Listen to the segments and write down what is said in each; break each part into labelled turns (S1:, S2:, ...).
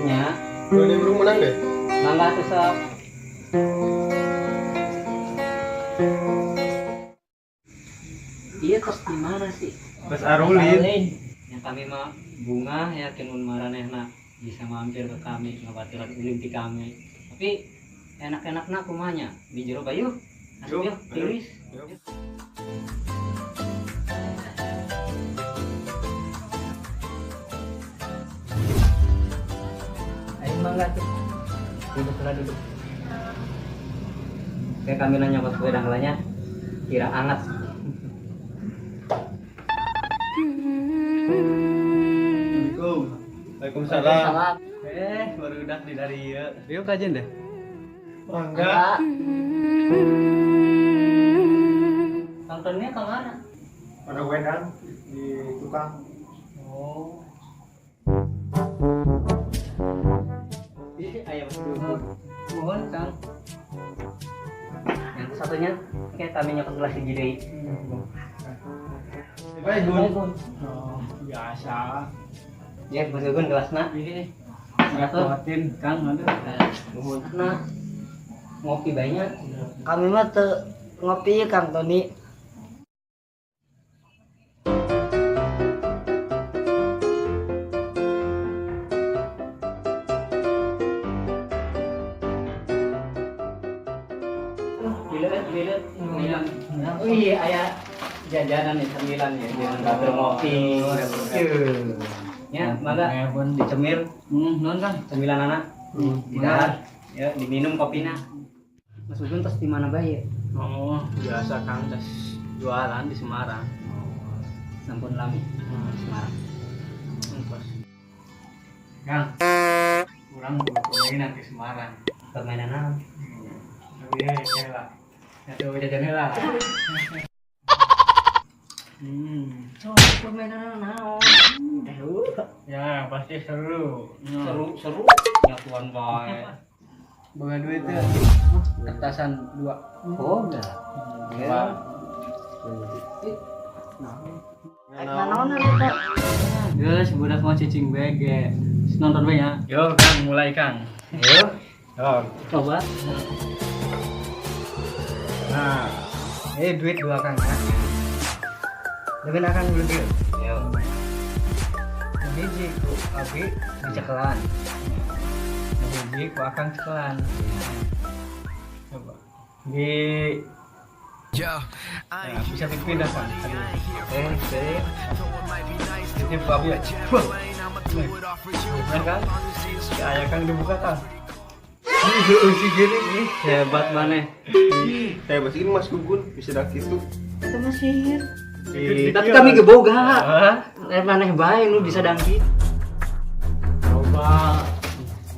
S1: Nya.
S2: Ini belum menang deh.
S1: Mangga tuh sok. Iya terus di mana sih?
S2: Pas arulin.
S1: Yang kami mah bunga yakin mun maranehna bisa mampir ke kami ngabaturan ulin ti kami. Tapi enak-enakna kumanya di jero bayu. Asup yuk, tiris. Ayo mangga tuh. Duduk lah duduk. Kayak kami nanya buat wedang lahnya kira anget.
S2: Assalamualaikum. Waalaikumsalam.
S3: Baru udah di dari ieu. Ieu kajen deh.
S2: Mangga.
S1: Nontonnya ke mana?
S2: Pada wedang di tukang.
S1: Oh. Ih, ayam dulu. Mohon, Kang. Yang satunya kayak kami nyokot gelas hiji deui.
S2: Baik, Gun.
S3: Oh, biasa.
S1: Ya, Mas Gun gelasna.
S3: Ini. Ngapotin, Kang, aduh.
S1: Nuhun. Nah, ngopi banyak.
S4: Kami mah teu ngopi Kang Tony.
S1: Bilet. Oh iya, aya jajanan nih cemilan ya, jangan batur ngopi. Ya, mangga dicemir.
S3: Nuhun Kang.
S1: Cemilan anak. Didahar. Ya, diminum kopina. Mas Ugun terus di mana bae?
S3: Oh, biasa Kang, tes jualan di Semarang.
S1: Oh, sampun lami di Semarang.
S3: Terus. Kang, urang permainan di Semarang.
S1: Permainan naon?
S3: Tapi ya lah. Atau jajan heula.
S4: So, permainan naon?
S3: Ya, pasti seru.
S1: Seru. Nyatuan bae.
S3: Boga duit teh. Kertasan 2.
S1: Oh, enggak. Ya.
S4: Naon eta?
S3: Geus budak mah cicing bae ge. Nonton bae nya. Yo, Kang, mulai Kang.
S1: Yo.
S3: Yo,
S1: coba.
S3: Nah, ini duit 2 Kang ya. Dengan akan beli duit.
S1: Yo.
S3: Hiji ku abi dicekelan. Hiji ku akang cekelan. Coba. Di ya, bisa dipindah Kang.
S1: Oke.
S3: Ini ku abi ya. Nah, Kang. Ya, ayah Kang dibuka Kang.
S2: Ih, gini
S1: nih, hebat maneh.
S2: Hebat ini Mas Gugun bisa dak gitu.
S4: Itu mah sihir.
S1: Tapi kami geboga. Maneh bae nu bisa dangkit.
S3: Coba.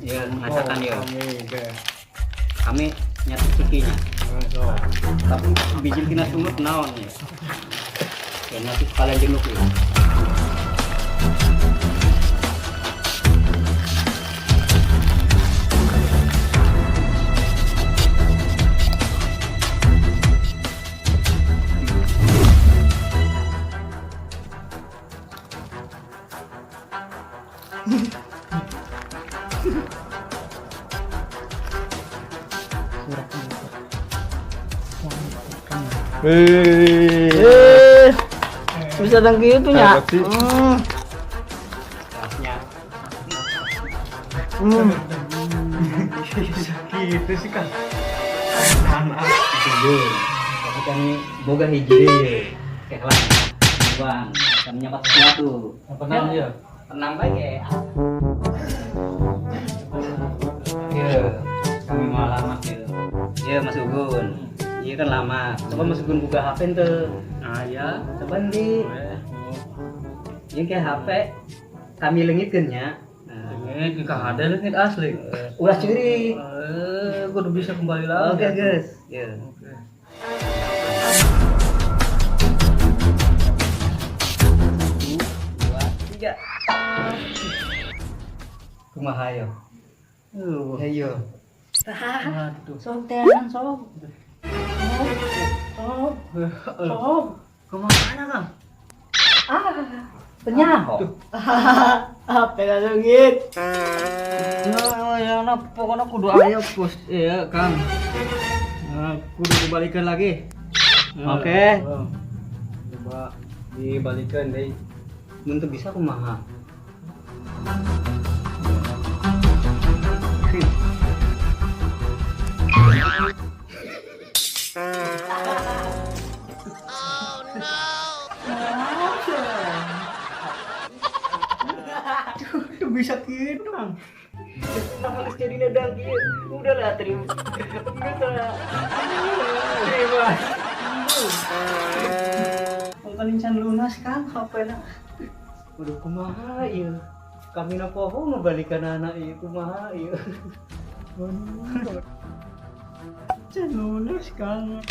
S1: Ya, ngasakan ya. Kami nyatu cikinya. Tapi bijil kena sungut naon ya. Ya nanti sekalian jenuk ya.
S4: Bisa dang gitu nya.
S3: Gitu sih Kang.
S1: Tapi kami boga hiji deui. Kehelan. Bang, kami nyapat sesuatu.
S3: Apa namanya?
S1: Tenang bae ge. Iya, kami mau lama gitu. Iya, Mas Ugun. Iya kan lama. Coba Mas Ugun buka HP ente.
S3: Nah, ya.
S1: Coba ndi. Iya kayak HP kami lengitkeun nya.
S3: Lengit ke ada lengit asli.
S1: Ulah curi.
S3: Gua udah bisa kembali lagi.
S1: Oke, guys. Iya.
S3: Oke.
S1: 1, 2, 3. Kumaha yo? Ayo.
S3: Aduh.
S4: Sok teanan sok. Sok. Sok.
S3: Kemana Kang?
S4: Ah.
S1: Teu nyaho.
S4: HP leungit.
S3: Nah, ya nah, pokoknya kudu aya bos ya, Kang. Nah, kudu dibalikan lagi. Nah,
S1: Oke.
S3: oh. Coba dibalikan deh.
S1: Mun teu bisa kumaha? Tuh bisa gitu, Kang. Harus jadi nedang kieu. Udahlah, terima. Enggak. Terima. Paling can lunas, Kang, HP na.
S3: Waduh, kumaha ieu? Kami na poho ngabalikan anak ieu, kumaha ieu?
S1: Waduh. Can lunas, Kang.